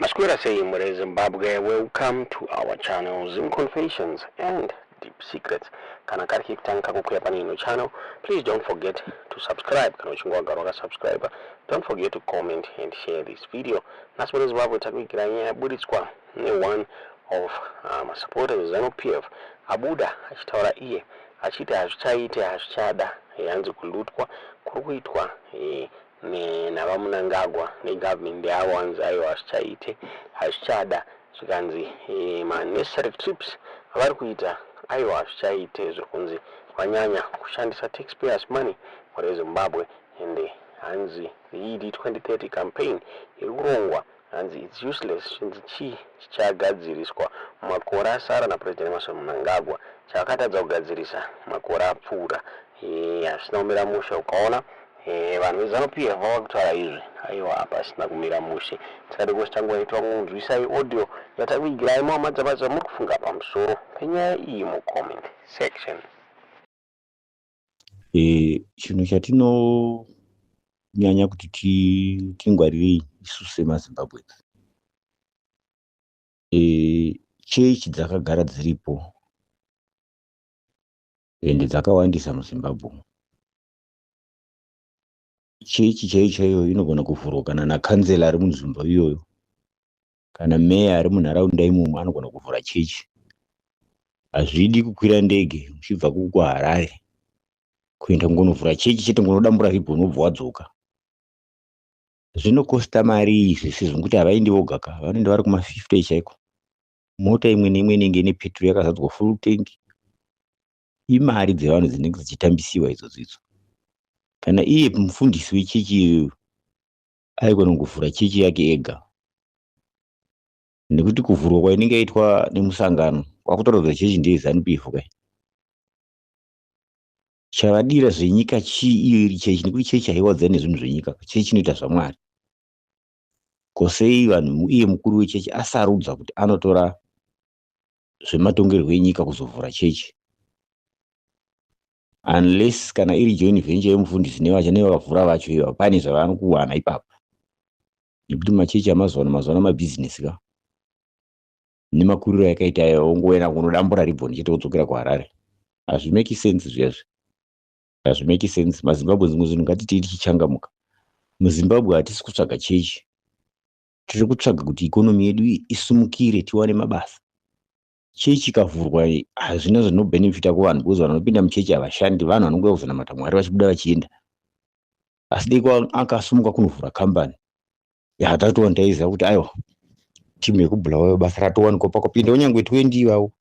Maswera sei muri Zimbabwe, welcome to our channel, Zim Confessions and Deep Secrets. Kana kari kekutanga kukuya pane ino channel, please don't forget to subscribe. Kana uchinge wagara wakasubscribe, don't forget to comment and share this video. Nhasi muri Zimbabwe takuigira nyaya yaburitswa neone of supporters ZANU PF, abuda achitaura iye achiti hazvichaite, hazvichada, hanzi kulutwa kuri kuitwa navaMnangagwa negovernment yavo. Hanzi aiwa, hazvichaite, hazvichada. Zvikanzi maunnecessary trips avari kuita, aiwa, hazvichaite. Zviri kunzi vanyanya kushandisa taxpayers' money muri Zimbabwe, and hanzi the ED 2030 campaign iri kurongwa, hanzi it's useless. Chinzi chii chichagadziriswa mumakore asara naPresident Emmerson Mnangagwa chavakatadza kugadzirisa makore apfuura? Hazvisina kumira mushe. Ukaona vanhu veZANU PF vava kutaura izvi, aiwa, hapasina kumira mushe. Tikade kusitangoitwa kunzwisai audio yatakuigirai. Muhamadzabadza, muri kufunga pamusoro penyaya iyi mucomment section. Chinhu chatinonyanya kuti tingwarirei isusu semaZimbabweans, chechi dzakagara dziripo ende dzakawandisa muZimbabwe. Chechi chaiyo chaiyo inogona kuvhurwa kana nakansela ari munzvimbo iyoyo, kana meya ari munharaunda imomo anogona kuvhura chechi. Hazvidi kukwira ndege uchibva kuHarare kuenda kungonovhura chechi chete, ngonodambura ribhoni wobva wadzoka. Zvinokosta mari izvi, sezvo havaendi voga ka, vanoenda vari kuma50 chaiko. Mota imwe neimwe inenge ine peturu yakazadzwa full tank. Imari dzevanhu dzinenge dzichitambisiwa idzodzo idzo. Kana iye mufundisi wechechi iyoyo aigona kungovhura chechi yake ega, nekuti kuvhurwa kwainenge yaitwa nemusangano kwakutoratidza chechi ndeyeZANU PF kai. Chavadira zvenyika chii iyo iri chechi? Nekuti chechi haiwadzani nezvinhu zvenyika, chechi inoita zvaMwari. Kosei vanhu, iye mukuru wechechi asarudza kuti anotora zvematongerwo enyika kuzovhura chechi? Unless kana iri joint venture yemufundisi nevacho nevavhura vacho iva, pane zvavari kuwana ipapo, nekuti machechi amazuva ano, mazuva ano mabhizinesi ka, nemakuriro yakaita ayo, ongoenda kunodambura ribhoni chete wodzokera kuHarare. Hazvimeki sense zviyazvi, hazvimeki sense. MaZimbabwe, zvimwe zvinhu ngatitei tichichangamuka. MuZimbabwe hatisi kutsvaga chechi, tiri kutsvaga kuti economy yedu isumukire, tiwane mabasa. Chechi ikavhurwa hazvina zvinobhenefita kuvanhu, because vanhu vanopinda muchechi havashandi. Vanhu vanongouya kuzonamata Mwari vachibuda vachienda. Asi dei akasumuka kunovhura kambani yatatowa, ndaiziva kuti aiwa, timu yekuBulawayo basa ratowanikwa. Pakupinda kunyange 20 ivavo,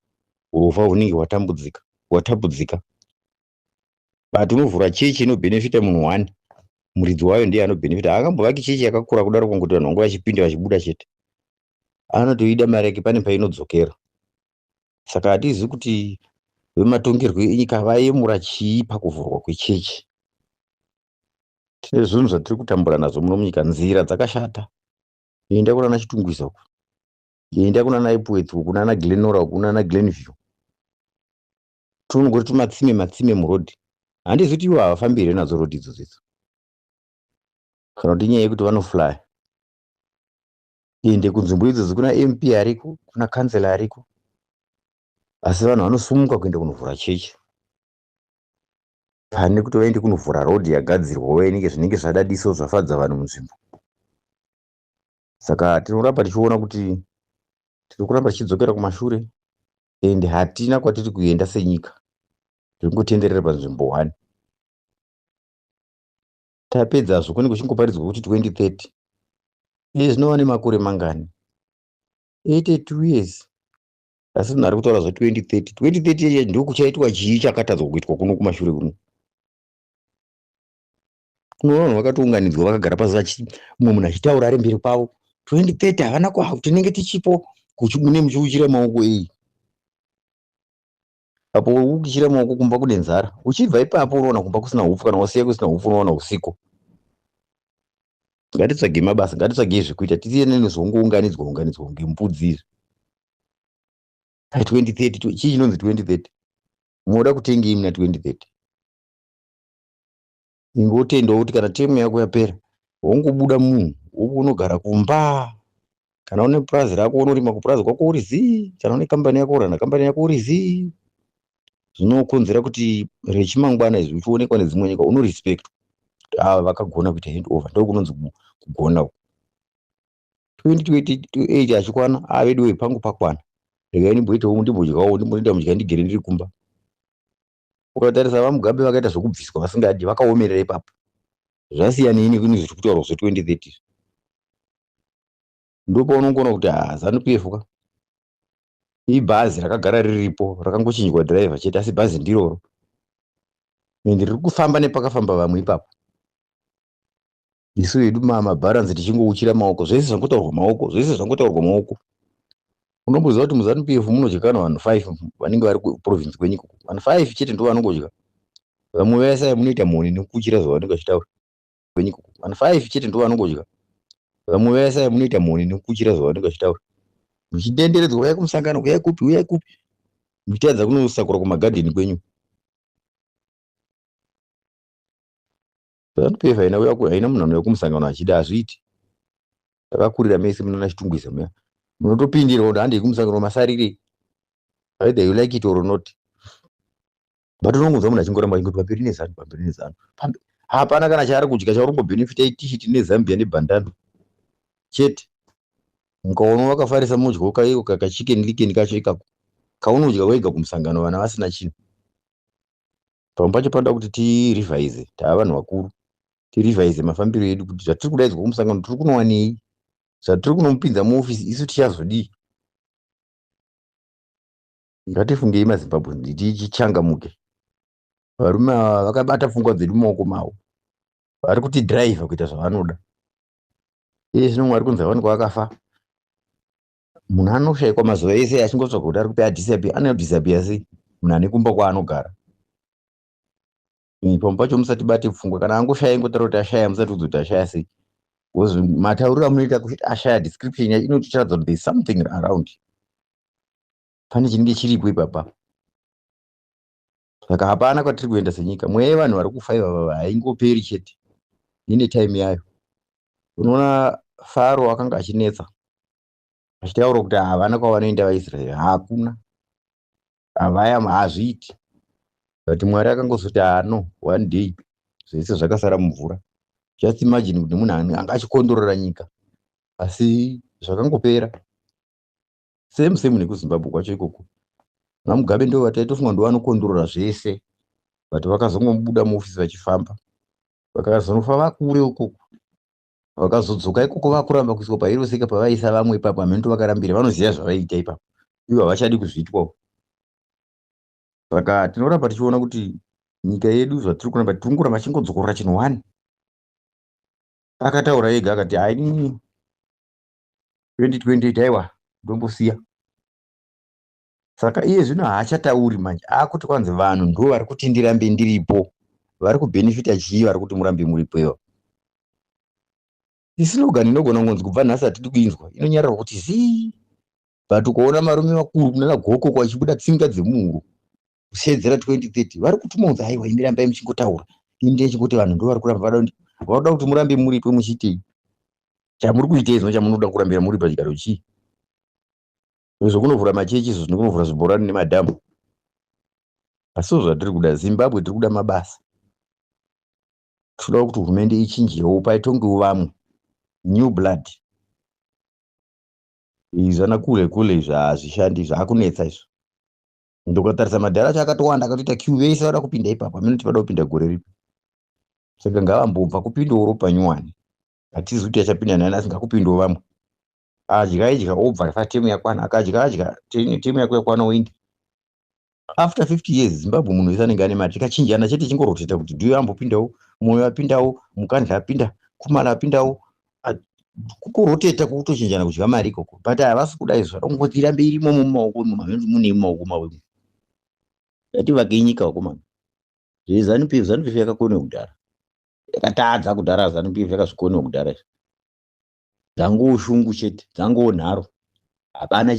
urovha hunenge hwatambudzika, hwatapudzika. But unovhura chechi inobhenefita munhu one, muridzi wayo ndiye anobhenefita. Haakambovaki chechi yakakura kudaro kungoti vanhu vange vachipinda vachibuda chete. Anotoida mari yake, pane painodzokera. Saka hatizivi kuti vematongerwo enyika vayemura chii pakuvhurwa kwechechi. Tine zvinhu zvatiri kutambura nazvo muno munyika. Nzira dzakashata. Enda kunana Chitungwiza uku, enda kunana Epworth uku, kunana Glen Norah uku, kunana Glenview, tunongoti tumatsime matsime murodhi. Handizi kuti ivo havafambi here nadzo rodhi idzodzo idzo, kana kuti inyaya yekuti vanoflya. Ende kunzvimbo idzodzo kuna MP ariko, kuna kansela ariko, asi vanhu vanosumuka kuenda kunovhura chechi pane kuti vaende kunovhura rodhi yagadzirwawo inenge zvinenge zvadadiso, zvafadza vanhu munzvimbo. Saka tinoramba tichiona kuti tiri kuramba tichidzokera kumashure, ende hatina kwatiri kuenda senyika. Tiri kungotenderera panzvimbo one. Tapedzazvo kunenge kuchingoparidzwa kuti 2030. Iye zvinova nemakore mangani? 82 years, asi munhu ari kutaura zva2030. 2030 ndokuchaitwa chii chakatadzwa kuitwa kuno kumashure kuno? Kuno vanhu vakatounganidzwa, vakagara pasi, mumwe munhu achitaura ari mberi kwavo, 2030 havana kwa tinenge tichipo. Mune muchiuchira maoko ei apo ukuchira maoko, kumba kune nzara. Uchibva ipapo unoona kumba kusina hupfu. Kana wasiya kusina hupfu, unoona usiku. Ngatitsvagei mabasa, ngatitsvagei zvekuita, tisiyane nezvongounganidzwa unganidzwa kunge mbudzi izvi. 2030 chii chinonzi 2030? Munoda kutengei muna 2030? Ingotendawo kuti kana temu yako yapera, wongobuda munhu, unogara kumba. Kana une purazi rako unorima kupurazi kwako uri zii. Kana une kambani yako urana kambani yako uri zii. Zvinokonzera kuti rechimangwana izvi uchionekwa nedzimwe nyika unorespect ava vakagona kuita hand over. Ndokunonzi kugona uku. 2028 achikwana, aveduwe pangu pakwana, regai ndimboitawo, ndimbodyawo, ndimboita mudya ndigere ndiri kumba. Ukatarisa VaMugabe vakaita zvokubviswa vasingadi, vakaomerera ipapo. Zvasiyanei nekuni zviri kutaurwa zve2030? Ndopaunongoona kuti ha, ZANU PF ka ibhazi rakagara riripo, rakangochinjwa dhiraivha chete, asi bhazi ndiroro ende riri kufamba nepakafamba vamwe ipapo. Isu hedu mabharanzi tichingouchira maoko, zvese zvangotaurwa maoko, zvese zvangotaurwa maoko. Unomboziva kuti muZANU PF munodya kana vanhu 5 vanenge vari kuprovince kwenyu ikoko? Vanhu 5 chete ndo vanongodya. Vamwe vese munoita mhoni nekuuchira zvavanenge vachitaura kwenyu ikoko. Vanhu 5 chete ndo vanongodya. Vamwe vese munoita mhoni nekuuchira zvavanenge vachitaura, muchitenderedzwa, uyai kumusangano, uyai kupi, uyai kupi, muchitadza kunosakura kumagadheni kwenyu. ZANU PF haina haina munhu anouya kumusangano achida, hazviiti. Takakurira mese munana Chitungwiza muya, munotopindirwa kuti handei kumusangano masarirei, either you like it or not. But unongonzwa munhu achingoramba achingoti pamberi neZANU, pamberi neZANU. Hapana kana chaari kudya. Chauri kungobhenefita itishiti nezambia nebhandana chete. Mukaona vakafarisa mudyo kaiko kaChicken Licken kacho ikako kaunodya wega kumusangano, vana vasina chinhu. Pamwe pacho panoda kuti tirevise, tava vanhu vakuru, tirevise mafambiro edu kuti zvatiri kudaidzwa kumusangano tiri kunowanei, zvatiri kunomupinza muofisi isu tichazodii. Ngatifungei maZimbabwe, tichangamuke. Varume ava vakabata pfungwa dzedu mumaoko mavo, vari kutidhiraivha kuita zvavanoda. Iye zvino Mwari kunzi awanikwa akafa, munhu anoshayikwa mazuva ese achingotsvaga kuti ari kupi, adisappear. Anodisappear sei munhu ane kumba kwaanogara? Pamwe pacho musatibate pfungwa. Kana angoshaya, ingotaura kuti ashaya, musati udza kuti ashaya sei, because matauriro amunoita kuti ashaya, description yacho inototaridza kuti there is something around, pane chinenge chiripo ipapa. Saka hapana kwatiri kuenda senyika. Mweya yevanhu vari kufa ivava haingoperi chete, ine time yayo. Unoona Faro akanga achinetsa achitaura kuti havana kwavanoenda vaIsraeri, hakuna havaya, hazviiti. But Mwari akangozoti hano, one day zvese zvakasara mumvura. Just imagine kuti munhu anga achikondorora nyika, asi zvakangopera. Same same nekuZimbabwe kwacho ikoko, VaMugabe ndo vataitofunga ndo vanokondorora zvese, but vakazongobuda muofisi vachifamba, vakazonofa vakure ukoko. Vakazodzoka ikoko vakuramba kuiswa paHeroes Acre pavaisa vamwe ipapo. Hameno vakarambira, vanoziva zvavaiita ipapo, ivo havachadi kuzviitwawo. Saka tinoramba tichiona kuti nyika yedu zvatiri kuramba, tiri kungoramba tichingodzokorora chinhu one. Akataura ega akati hainini 2028 aiwa, ndombosiya. Saka iye zvino haachatauri manje, akuti kwanzi vanhu ndo vari kuti ndirambe ndiripo. Vari kubhenefita chii? Vari kuti murambe muripo ivo. Islogan inogona kungonzi kubva nhasi hatidi kuinzwa, inonyararwa kuti zii. But ukaona varume vakuru kunana Goko kwachibuda tsinga dzemuhuro kusedzera 2030, vari kutuma kunzi aiwa, imi rambai muchingotaura, ini ndechingoti vanhu ndo vari kuramba vada vakuda kuti murambe muripo. Muchiitei? Chamuri kuitei zvino chamunoda kurambira muri pachigaro chii? Zvokunovhura machechi izvo, zvinokunovhura zvibhorani nemadhamu, asiwo zvatiri kuda Zimbabwe. Tiri kuda mabasa, tinoda kuti hurumende ichinjewo, paitongewo vamwe, new blood. Izvi zvana kule kule izvi hazvishandi, zvaakunetsa izvo. Ndokatarisa madhara acho akatowanda, akatoita queue, vese vada kupinda ipapo. Hameno kuti vada kupinda gore ripi. Saka ngavambobva kupindawo ropa nyuwani. Hatizi kuti achapinda nani, asi ngakupindawo vamwe. Adya idya obva fatemu yakwana, akadya adya temu yako yakwana, oenda. After 50 years Zimbabwe munhu wese anenge ane mari. Tikachinjana chete, chingoroteta kuti Dhuyo ambopindawo, Moyo apindawo, Mukandla apinda, Kumala apindawo, kukuroteta, kukutochinjana kudya mari ikoko. But havasi kuda izvo, vada irambe irimo mumaoko mune mumaoko mavo. Ngativakei nyika vakomana. ZveZANU PF, ZANU PF yakakoniwa kudhara, yakatadza kudhara. ZANU PF yakazvikoniwa kudhara izvi, dzangoo shungu chete, dzangoo nharo, hapana.